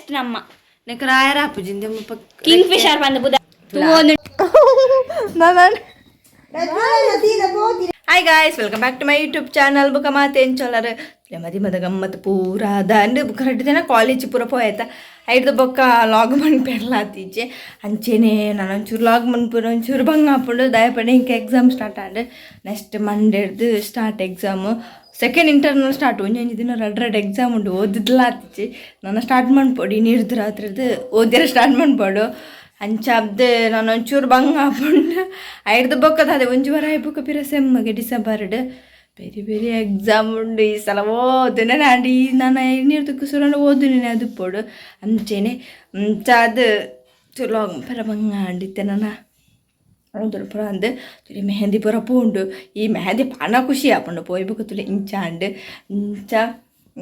Best ನಮ್ಮ ನೆಕ್ ರಾಯರ ಆಪುಜಿಂದೆ ಮುಲ್ಪ ಕಿಂಗ್ ಫಿಶರ್ ಬಂದು ಬುದ Hi guys, welcome back to my YouTube channel. ಬುಕ್ಕ ಮಾತೆ ಎಂಚೊಲ್ಲರ್ ಮದಿ ಮದ ಗಮ್ಮತ್ ಪೂರ ದಂಡು ಬುಕ್ಕ ರಡ್ಡು ದಿನ ಕಾಲೇಜ್ ಪೂರ ಪೋಯ್ತ ಐಡ್ದು ಬೊಕ್ಕ ಲಾಗ್ ಮನ್ಪೆರ್ಲಾತೀಚೆ ಅಂಚೆನೆ ನಾನು ಒಂಚೂರು ಲಾಗ್ ಮನ್ಪುರ ಒಂಚೂರು ಬಂಗ ಆಪುಂಡು. ದಯಪಡೆ ಇಂಕ ಎಕ್ಸಾಮ್ ಸ್ಟಾರ್ಟ್ ಆಂಡ್ next ಮಂಡೇಡ್ದು start exam, second internal start. ಒಂಜೊಂಜಿ ದಿನ ರಡ್ ರಡ್ ಎಕ್ಸಾಮ್ ಉಂಡು, ಓದಿದ್ಲಾತಿಚೆ. ನಾನು ಸ್ಟಾರ್ಟ್ ಮನ್ಪೊಡು, ಇನ್ನಿರ್ದು ರಾತ್ರಿದು ಓದಿರ ಸ್ಟಾರ್ಟ್ ಮನ್ಪೊಡು. ಅಂಚಾಬ್ದು ನಾನು ಒಂಚೂರು ಬಂಗ ಆಪುಂಡು. ಐಡ್ದು ಬೊಕ್ಕದ ಅದೇ ಒಂಜಿ ವಾರ ಆಯ್ ಬೊಕ್ಕ ಪಿರ ಸೆಮ್ಮಗೆ ಡಿಸೆಂಬರ್ಡ್ ಬೇರೆ ಬೇರೆ ಎಕ್ಸಾಮ್ ಉಂಡು. ಈ ಸಲ ಓದುನೆ ನಾಂಡಿ ನಾನು ಇನ್ನಿರ್ದಕ್ಕೆ ಸುರಣ ಓದುನೆ ಅದು ಪೋಡು. ಅಂಚೆನೆ ಅಂಚಾದ್ ಚಲೋ ಪರ ಬಂಗ ಆಂಡಿತ್ತೆ ನನ್ನ ಹೌದು ಪೂರ ಅಂದ್ ತುಲಿ ಮೆಹಂದಿ ಪೂರ ಪೋಂಡು. ಈ ಮೆಹಂದಿ ಪಾನ ಖುಷಿ ಆಪುಂಡು. ಪೋಯಿ ಬೊಕ್ಕ ತುಲಿ ಇಂಚ ಆಂಡ್. ಇಂಚ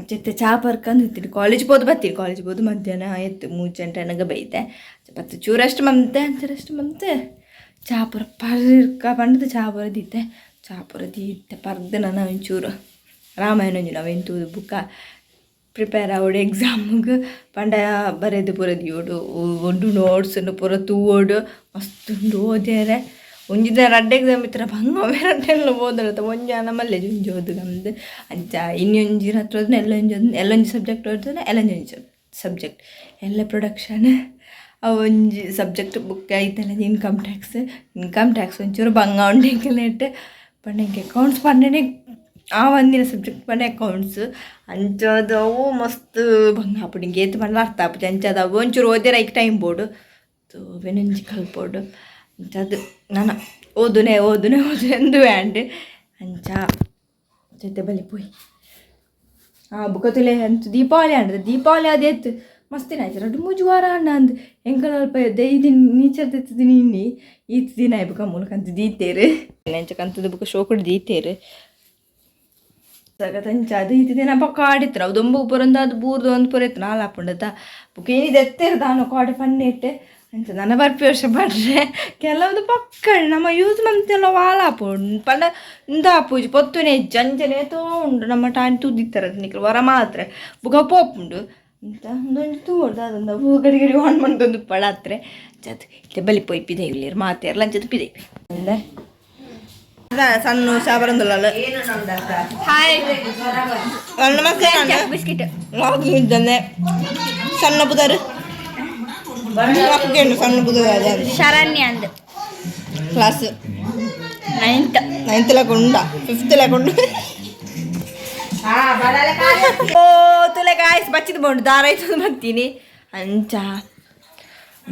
ಚಿತ್ತೆ ಚಾ ಪರ್ಕಂದು ಇತ್ತೀನಿ. ಕಾಲೇಜ್ ಪೋದು ಬತ್ತೀನಿ. ಕಾಲೇಜ್ ಪೋದು ಮಧ್ಯಾಹ್ನ ಆಯ್ತು, 3 ಗಂಟೆ ಅನಗ ಬೈತೆ. ಪತ್ತು ಚೂರು ರೆಸ್ಟ್ ಮಂತೆ, ಅಂಚ ರೆಸ್ಟ್ ಮಂತೆ ಚಾ ಪೂರ ಪರ್ಕ ಪಂಡದು ಚಾ ಪೂರ ದೀತೆ. ಚಾ ಪೂರ ದೀತೆ ಪರ್ದು ನಾನು ಒಂಚೂರು ರಾಮಾಯಣ ಒಂಜಿ ಅವೆನ್ ತೂದು ಬುಕ್ಕ ಪ್ರಿಪೇರ್ ಆವೊಡು ಎಕ್ಸಾಮ್ಗೆ. ಪಂಡ ಬರೆದು ಪೂರ ದೀವೊಡು, ಒಡ್ಡು ನೋಟ್ಸ್ ಪೂರ ತೂವೊಡು, ಮಸ್ತ್ ಉಂಡು ಓದ್ಯರೆ. ಒಂಜಿ ದಿನ ರಡ್ಡ್ ಎಕ್ಸಾಮ್ ಇತ್ತರ ಬಂಗ ರಡ್ಡೆಲ್ಲ ಓದೊಡತ್ತ. ಒಂಜಿ ಆನ ಮಲ್ಲೆಜ್ ಒಂಜಿ ಓದುಗಂದು. ಅಂಚ ಇನ್ನೊಂಜಿ ರಾತ್ರಿ ಓದುನ ಎಲ್ಲೊಂಜಿ ಎಲ್ಲೊಂಜಿ ಸಬ್ಜೆಕ್ಟ್ ಓದುನ, ಎಲ್ಲೊಂಜಿ ಸಬ್ಜೆಕ್ಟ್ ಎಲ್ಲ ಪ್ರೊಡಕ್ಷನ್ ಅವು ಒಂಜಿ ಸಬ್ಜೆಕ್ಟ್ ಬುಕ್ ಐತಲ್ಲ. ಇನ್ಕಮ್ ಟ್ಯಾಕ್ಸ್, ಇನ್ಕಮ್ ಟ್ಯಾಕ್ಸ್ ಒಂಚೂರು ಬಂಗ ಉಂಡು ಎಂಕಲ್ನೆಟ್. ಪಂಡ ಎಂಕ್ ಅಕೌಂಟ್ಸ್ ಪಂಡನೆ ಆ ಒಂದಿನ ಸಬ್ಜೆಕ್ಟ್ ಪಂಡ ಅಕೌಂಟ್ಸ್. ಅಂಚಾದ್ ಅವು ಮಸ್ತ್ ಬಂಗ ಆಪುಂಡು. ಇಂಕ್ ಏತ್ ಪಂಡಲ ಅರ್ಥ ಆಪುಜಿ. ಅಂಚಾದ್ ಅವು ಒಂಚೂರು ಓದ್ಯರ ಐಕ್ ಟೈಮ್ ಬೋಡು, ಅವೆನೊಂಜಿ ಕಲ್ಪೊಡು. ಅಂಚಾದ್ ನನ ಓದುನೆ ಓದುನೆ ಓದುನೆ ಅಂದುವೆ ಆಂಡ್. ಅಂಚ ಜೊತೆ ಬಲಿ ಪೋಯಿ. ಆ ಬುಕ್ಕ ತುಲೆ ಅಂತು ದೀಪಾವಳಿ ಆಂಡ್. ದೀಪಾವಳಿ ಅದೇತ್ ಮಸ್ತ್ ದಿನ ಆಯ್ತು, 2-3 ವಾರ ಆಂಡ ಅಂದ್. ಎಂಕಲ್ ಅಲ್ಪ ದೈದಿನ ನೀಚರ್ ದೆತ್ತುದಿನಿ ಇನ್ನಿ ಈತ್ ದಿನ ಆಯ್. ಬುಕ್ಕ ಮೂಲಕ ಅಂತು ದೀತೇರು ಅಂಚ ಕಂತದ ಬುಕ್ಕ ಶೋಕುಡು ದೀತೇರು ಸಗತಂಚ. ಅದು ಈತ್ ದಿನ ಬೊಕ್ಕ ಆಡಿತ್ರ ಅವು ದೊಂಬು ಪುರಂದ ಅದು ಬೂರ್ದು ಒಂದು ಪುರ ಇತ್ತು ನಾಲ್ ಆಪುಂಡತ. ಬುಕ್ಕ ಏನಿದೆ ಎತ್ತೇರು ದಾನು ಕಾಡೆ ಪನ್ನೆಟ್. ಅಂಚ ನನ ಬರ್ಪಿ ವರ್ಷ ಬರ್ರೆ ಕೆಲವೊಂದು ಪಕ್ಕಳು ನಮ್ಮ ಯೂಸ್ ಮಂತೆಲ್ಲ ವಾಲ ಆಪುಂಡು ಪಂಡ ಇಂದ ಆಪುಜಿ ಪೊತ್ತುನೆ ಇಜ್ಜಿ. ಅಂಚನೆ ಏತೋ ಉಂಡು ನಮ್ಮ ಟಾಣಿ ತೂದಿತ್ತರ ನಿಕಲ್ ವರ ಮಾತ್ರ ಬುಕ್ಕ ಪೋಪುಂಡು ಅಂತ ಒಂದೊಂದು ತೂವೊಡು ದಾದಂದ ಗಡಿ ಗಡಿ ಆನ್ ಮಂತೊಂದು ಪಳಾತ್ರೆ. ಅಂಚತ್ ಇತ್ತೆ ಬಲಿ ಪೋಯಿ ಪಿದೈ ಉಲ್ಲೆರ್ ಮಾತೆರ್ಲ. ಅಂಚತ್ ಪಿದೈ ಅಂದೆ ಸಣ್ಣ ಶಾಬರಂದುಲ್ಲ. ಹಾಯ್. ನಮಸ್ತೆ. ಬಿಸ್ಕಿಟ್. ಇದ್ದಂದೆ ಸಣ್ಣ ಪುದರ್ ಸಣ್ಣ ಪುದರ್. ಶರಣ್ಯ ಅಂದ್. ಕ್ಲಾಸ್? ನೈನ್ತ್. ನೈನ್ತ್ ಲೆಕ್ಕ ಫಿಫ್ತ್ ಲೆಕ್ಕ. ಓ ತುಲೆ ಗಾಯ್ಸ್, ಬಚ್ಚಿದ ಬೋಂಡು ದಾರ ಆಯ್ತು ಬರ್ತೀನಿ. ಅಂಚ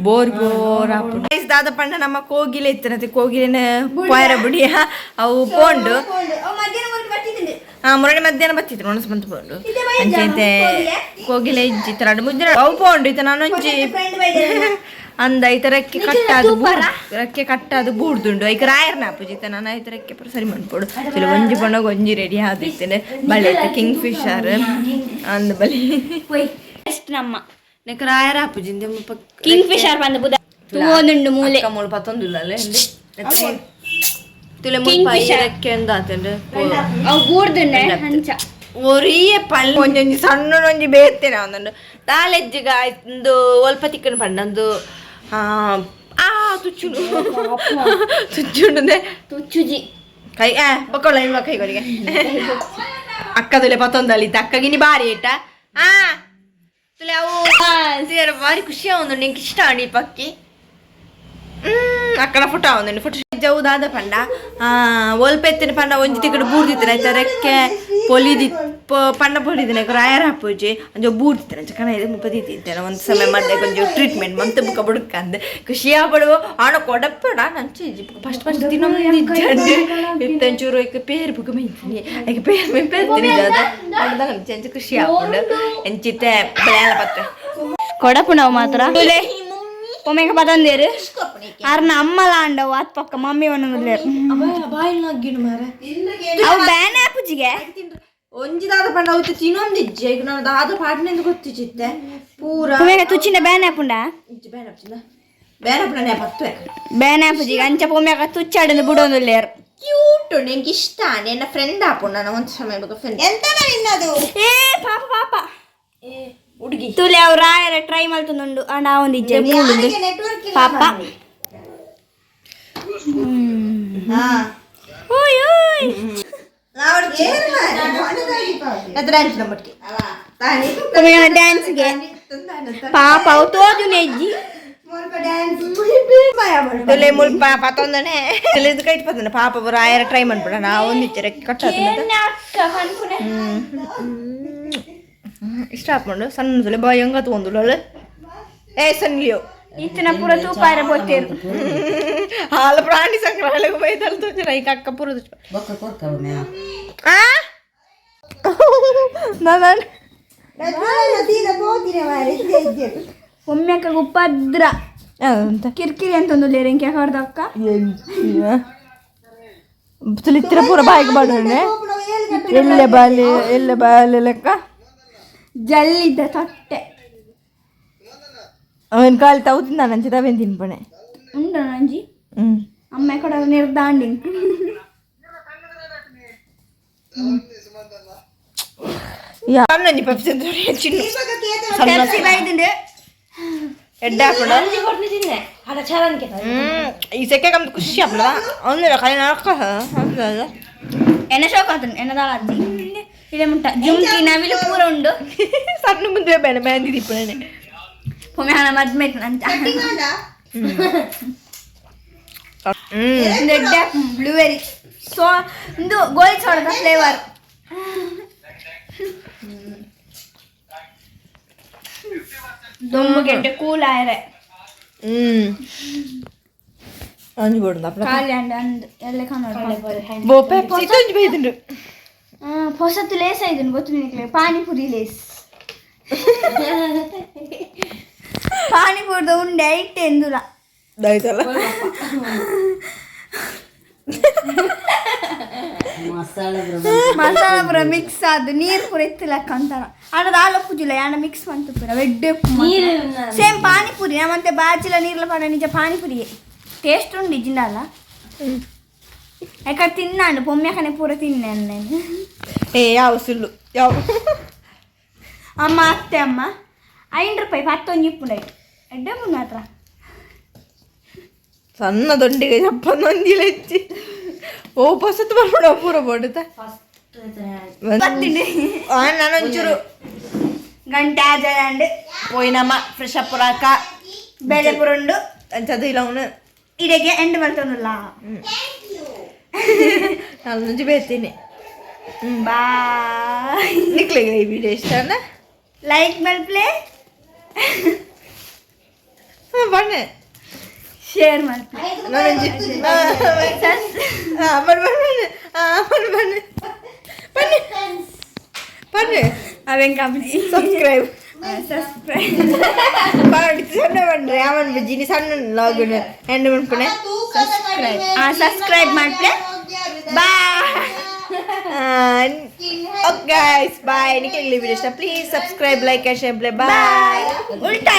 ಬೋರ್ ಬೋರ್ ಆಪುಂಡು ಗೈಸ್. ದಾದ ಪಂಡ ನಮ್ಮ ಕೋಗಿಲೆ ಇತ್ತನತೆ, ಕೋಗಿಲೆನ ಪೋಯರ ಬುಡಿಯ ಅವು ಪೋಂಡು. ಹಾ, ಮುರಳಿ ಮಧ್ಯಾಹ್ನ ಬತ್ತಿತ್ತು, ಒಣಸ್ ಬಂತು ಪೋಂಡು. ಅಂಚೈತೆ ಕೋಗಿಲೆ ಇಜ್ಜಿ ಇತ್ತ 2-3 ದಿನ ಅವು ಪೋಂಡು. ಇತ್ತ ನಾನೊಂಜಿ ಅಂದ ಐತ ರೆಕ್ಕೆ ಕಟ್ಟಾದು ರೆಕ್ಕೆ ಕಟ್ಟಾದು ಬೂಡ್ದುಂಡು. ಐಕ ರಾಯರ್ನ ಆಪುಜಿತ್ತ ನಾನು ಐತ ರೆಕ್ಕೆ ಪೂರ ಸರಿ ಮನ್ಪೊಡು. ಚಲೋ ಒಂಜಿ ಪಂಡಗ ಒಂಜಿ ರೆಡಿ ಆದಿತ್ತೇನೆ. ಬಳೆ ಕಿಂಗ್ ಫಿಶರ್ ಅಂದ್ ಬಲಿ. ಬೆಸ್ಟ್ ನಮ್ಮ ನೆಕ್ ರಾಯರ ಆಪುಜಿಂದೆ ಮುಲ್ಪ ಕಿಂಗ್ ಫಿಶರ್ ಬಂದು ಬುದ ತೂವೊಂದುಂಡು ಮೂಲೆ. ಅಕ್ಕ ಮೂಲು ಪತ್ತೊಂದುಲ್ಲಲ್ಲ ತುಲೆ. King ಮುಲ್ಪ Fisher. ರೆಕ್ಕೆ ಅಂದಾತಂಡು. ಅವು ಬೂರ್ದುಂಡೆ ಅಂಚ. ಒರಿಯೇ ಪಲ್ಲೆ ಒಂಜೊಂಜಿ ಸಣ್ಣ ಒಂಜಿ ಬೇರ್ತೇನೆ ಒಂದೊಂದು ದಾಲೆಜ್ಜಿಗ ಒಂದು ಒಲ್ಪ ತಿಕ್ಕಣ ಪಂಡಂದು. ಆ ಆ ತುಚ್ಚುಂಡು ತುಚ್ಚುಂಡು. ತುಚ್ಚುಜಿ. ಕೈ ಆ ಬಕ್ಕೊಳ್ಳ ಇಲ್ವ ಕೈ ಕೊರಿಗೆ. ಅಕ್ಕ ತುಲೆ ಪತ್ತೊಂದಲ್ಲಿದ್ದ ಅಕ್ಕಗಿನಿ ಬಾರಿ ಏಟ. ಆ ತುಲೆ ಅವು ಸೇರ ಬಾರಿ ಖುಷಿ ಆವೊಂದುಂಡು. ನಿಂಗೆ ಇಷ್ಟ ಆಂಡ್ ಈ ಪಕ್ಕಿ. ಅಕ್ಕನ ಫೋಟೋ ಆವೊಂದುಂಡು ಫೋಟೋ ಜೌದಾದ ಪಂಡ ಒಲ್ಪ ಎತ್ತಿನ ಪಂಡ ಒಂಜಿ ತಿಕ್ಕಡು ಬೂರ್ದಿತ್ತಿನ ಆಯ್ತಾ ರೆಕ್ಕೆ ಪೊಲಿದಿ ಪಂಡ ಪೊಲಿದಿನ ರಾಯರ ಹಾಪುಜಿ ಅಂಚ ಬೂರ್ದಿತ್ತಿನ ಅಂಚ ಕಣ ಇದು ಮುಪ್ಪ ದೀತಿತ್ತೇನೆ. ಒಂದು ಸಮಯ ಮದ್ದೆ ಕೊಂಚ ಟ್ರೀಟ್ಮೆಂಟ್ ಮಂತ್ ಬುಕ್ಕ ಬುಡುಕಂದ್ ಖುಷಿ ಆಪಡು. ಆಣ ಕೊಡಪ್ಪಡ ನಂಚಿ ಫಸ್ಟ್ ಫಸ್ಟ್ ತಿನ್ನೊಂದು ಇತ್ತಂಚೂರು ಐಕ್ ಪೇರ್ ಬುಕ್ಕ ಮೆಂಚಿನಿ ಐಕ್ ಪೇರ್ ಮೆಂಪೆತ್ತೀನಿ ಜಾದ ಅಂಚ ಅಂಚ ಖುಷಿ ಆಪುಂಡು. ಎಂಚಿತ್ತೆ ಬೆಳೆಯಲ್ಲ ಪತ್ತೆ. ಕೊಡಪುಣವು ಮಾತ್ರ ಒಮ್ಮೆಗೆ ಪತಂದೇರು ಅರ್ನ ಅಮ್ಮಲ ಅಂಡವು ಅತ್ ಪಕ್ಕ ಮಮ್ಮಿ ಒಂದೊಂದು. ಬಾಯಿ ನಗ್ಗಿನು ಮಾರ. ಅವು ಬ್ಯಾನ್ ಆಪುಜಿಗೆ. ಒಂಜಿ ದಾದ ಪಂಡ ಅವು ತಿನ್ನೊಂದಿಜ್ಜಿ ಈಗ ನಾನು ದಾದ ಪಾಟ್ನೆಂದು ಗೊತ್ತಿಚಿತ್ತೆ ಪೂರ. ಒಮ್ಮೆಗೆ ತುಚ್ಚಿನ ಬ್ಯಾನ್ ಆಪುಂಡ. ಇಜ್ಜಿ, ಬೇಡ ಬೇಡ ಪತ್ತು. ಬ್ಯಾನ್ ಆಪುಜಿಗೆ ಅಂಚ ಪೊಮ್ಮೆಗ ತುಚ್ಚಾಡಂದು ಬುಡೊಂದುಲ್ಲೇರು. ಕ್ಯೂಟ್, ನಿಂಗೆ ಇಷ್ಟ. ನಿನ್ನ ಫ್ರೆಂಡ್ ಆಪು ನಾನು ಒಂದು ಸಮಯ ಫ್ರೆಂಡ್. ಎಂತ ನಿನ್ನದು? ಏ ಪಾಪ ಪಾಪ. ತುಲೆ ಅವ್ರು ರಾಯರ ಟ್ರೈ ಮಲ್ತೊಂದುಂಡು ಅಂಡ ಒಂದು ಇಜ್ಜೆ ಮೂಲುಂದು ಪಾಪ. ಓಯ್ ಓಯ್. ಡ್ಯಾನ್ಸ್ಗೆ ಪಾಪ ಅವು ತೋಜುನೆ ಅಜ್ಜಿ. ತುಲೆ ಮುಲ್ಪ ಪತ್ತೊಂದನೆ ತುಲೆ ಕೈಟ್ ಪತ್ತೊಂದು ಪಾಪ ರಾಯರ ಟ್ರೈ ಮಾಡ್ಬಿಡ ನಾವು ಒಂದು ಇಚ್ಚರೆ ಕಟ್ಟ. ಅಕ್ಕ. ಇಷ್ಟ ಹಾಕೊಂಡು ಸಣ್ಣ ತುಲೆ ಬಾಯ್ ಹಂಗ ತಗೊಂಡು ಏ ಸಣ್ಣ. ಇತ್ತಿನ ಪೂರ ತೂಪಾರ ಬೋತೇರು. ಹಾಲು ಪ್ರಾಣಿ ಸಂಗ್ರಹಾಲಯಕ್ಕೆ ಬೈದಲ್ ತೋಜರ ಈಗ ಅಕ್ಕ ಪೂರ. ಬೊಕ್ಕ ಕೊರ್ಕವ. ಆ ನಾನು. ಒಮ್ಮೆ ಅಕ್ಕ ಉಪದ್ರ. ಅಂತ. ಕಿರ್ಕಿರಿ ಅಂತ ಒಂದು ಲೇರಿಂಕೆ ಹೊಡೆದಕ್ಕ. ತುಲಿತ್ತಿರ ಪೂರ ಬಾಯಿಗೆ ಬಾಡೋಣ ಎಲ್ಲೆ ಬಾಲೆ ಎಲ್ಲೆ ಬಾಲೆ ಲೆಕ್ಕ. ಜಲ್ಲಿದ್ದ ತೊಟ್ಟೆ. ಅವನ ಕಾಲು ತಾವು ತಿಂದ ನಂಚೆ ತಾವೇನು ತಿನ್ಪಣೆ. ಉಂಡ ನಂಜಿ. ಹ್ಞೂ. ಅಮ್ಮ ಕೊಡ ನಿರ್ದಾಂಡಿ. ಯಾ ನಂಜಿ ಪಪ್ಸಿ ಚಿನ್ನ. ಪೆಪ್ಸಿ ಬೈದುಂಡು. ಎಡ್ಡೆ ಹಾಕೊಂಡು ಈ ಸೆಕೆ ಕಮ್ಮಿ ಖುಷಿ ಆಗ್ಲದ ಅಂದ್ರೆ ಕೈ ನಾಲ್ಕು. ಎಣ್ಣೆ ಶೋಕ್ ಆತನು ಎಣ್ಣೆದಾಳ ಅಜ್ಜಿ ಇದೇ ಮುಟ್ಟ ಜುಮ್ಕಿ ನವಿಲು ಪೂರ ಉಂಡು. ಸಣ್ಣ ಮುಂದೆ ಬೇಡ ಮೆಹಂದಿ ದೀಪಣೆ. ಪೊಮ್ಮೆ ಹಣ ಮದ್ಮೆ ಅಂತ. ಹ್ಮ್. ದೊಡ್ಡ ಬ್ಲೂಬೆರಿ ಸೊ ಒಂದು ಗೋಲಿ ಸೋಡದ ಫ್ಲೇವರ್. ದೊಮ್ಮು ಗೆಡ್ಡೆ ಕೂಲ್ ಆಯರೆ. ಹ್ಮ್ ಅಂಜು ಬೋಡು ಅಪ್ಪ. ಖಾಲಿ ಅಂಡ್ ಅಂದ್ ಎಲ್ಲ ಕಾಣೋದು. ಬೋ ಪೆಪ್ಸಿ ಅಂಜು ಬೈದುಂಡು. ಹೊಸತು ಲೇಸ್ ಆಯ್ತು ಗೊತ್ತು ನಿನಗೆ? ಪಾನಿಪುರಿ ಲೇಸ್. ಪಾನಿಪುರಿದ ಉಂಡೆ ಐಟೆ ಎಂದುಲ. ಆಯ್ತಲ್ಲ. ಮಸಾಲೆ. ಮಸಾಲ ಪೂರ ಮಿಕ್ಸ್ ಆದ್ ನೀರು ಪೂರ ಎತ್ತು ಲೆಕ್ಕ ಅಂತಾರ ಆಂಡ ದಾಲ ಪೂಜಿಲ್ಲ ಯಾಣ ಮಿಕ್ಸ್ ಮಂತು ಪೂರ ವೆಡ್ಡೆ. ಸೇಮ್ ಪಾನಿಪುರಿ ನಮ್ಮಂತೆ ಬಾಜಿಲ ನೀರ್ಲ ಪಾಡ ನಿಜ ಪಾನಿಪುರಿ ಟೇಸ್ಟ್ ಉಂಡು ಜಿಂಡಲ್ಲ. ಯಾಕಂದ್ರೆ ತಿನ್ನಾಂಡು ಪೊಮ್ಮೆಕನೆ ಪೂರ ತಿನ್ನೆ ನಾನು. ಏ ಯಾವ ಸುಳ್ಳು ಯಾವ. ಅಮ್ಮ ಅತ್ತೆ ಅಮ್ಮ 5 ರೂಪಾಯಿ ಪತ್ತೊಂದು ಇಪ್ಪುಂಡು ಎಡ್ಡೆ ಮಾತ್ರ. ಸಣ್ಣ ದೊಂಡಿಗೆ ಚಪ್ಪನೊಂದಿಲ್ಲ ಹೆಚ್ಚಿ ಓ ಪಸತ್ ಬರ್ಬೇಡ ಪೂರ ಬೋಡುತ್ತ. ಪತ್ತಿಂಡು. ನಾನೊಂಚೂರು ಗಂಟೆ ಆಜಾಂಡ್. ಪೋಯಿನಮ್ಮ ಫ್ರೆಶ್ ಅಪ್ ರಾಕ. ಬೇಳೆ ಪುರುಂಡು. ಅಂಚದು ಇಲ್ಲ ಅವನು. ಇಡೆಗೆ ಎಂಡ್ ಮಲ್ತೊಂದುಲ್ಲ. ನಾನು ಮುಂಚೆ ಬೇತೀನಿ. ಬಾಯ್. ನಿಕ್ಲೆಗೆ ಈ ವಿಡಿಯೋ ಇಷ್ಟನ ಲೈಕ್ ಮಲ್ಪ್ಲೆ. ಬನ್ನಿ. ಶೇರ್ ಮಲ್ಪ್ಲೆ. ನಾನೊಂಜಿ ಬನ್ನಿ ಬನ್ನಿ ಬನ್ನಿ ಬನ್ನಿ ಬನ್ನಿ ಬನ್ನಿ. ಅವೇನ್ company. Subscribe. Subscribe. ಬನ್ನಿ ಸಣ್ಣ ಬನ್ರಿ ಅವನ್ ಬಜ್ಜಿನಿ ಸಣ್ಣ ಲಾಗ್ ಎಂಡ್ ಮನ್ಪುಣೆ. ಸಬ್ಸ್ಕ್ರೈಬ್ ಮಾಡ್ಪ್ಲೆ. ಬಾಯ್. Okay guys, bye. ನಿಕ್ಲೆಗೆ ಈ ವಿಡಿಯೋ ಇಷ್ಟ please subscribe, like and share. Bye. ಉಲ್ಟಾ.